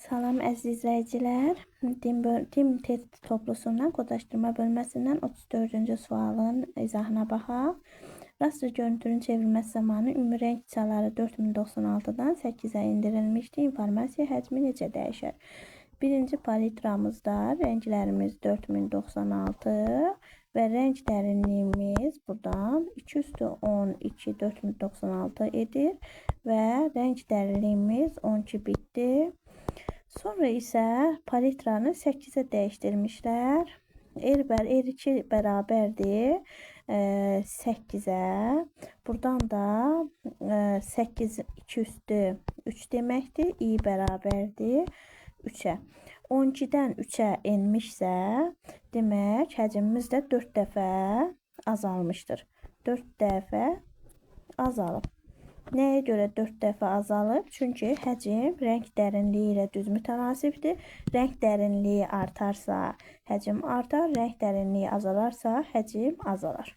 Salam əziz izləyicilər. Tim test toplusundan kodlaşdırma bölməsindən 34-cü sualın izahına baxaq. Raster görüntünün çevrilməsi zamanı ümumi rəng çaları 4096-dan 8-ə endirilmişdi. İnformasiya həcmi necə dəyişər? Birinci palitramızda rənglərimiz 4096 və rəng dərinliyimiz buradan 2 üstü 12 4096 edir və rəng dərinliyimiz 12 bitdir. Sonra isə palitranı 8-ə dəyişdirmişlər. R2 bərabərdir 8-ə. Buradan da 8 2 üstü 3 deməkdir. I bərabərdir 3-ə. 12-dən 3-ə enmişsə, demək həcmimiz də 4 dəfə azalmışdır. 4 dəfə azalıb. Nəyə görə 4 dəfə azalıb? Çünki həcm rəng dərinliyi ilə düz mütənasibdir. Rəng dərinliyi artarsa, həcm artar, rəng dərinliyi azalarsa, həcm azalar.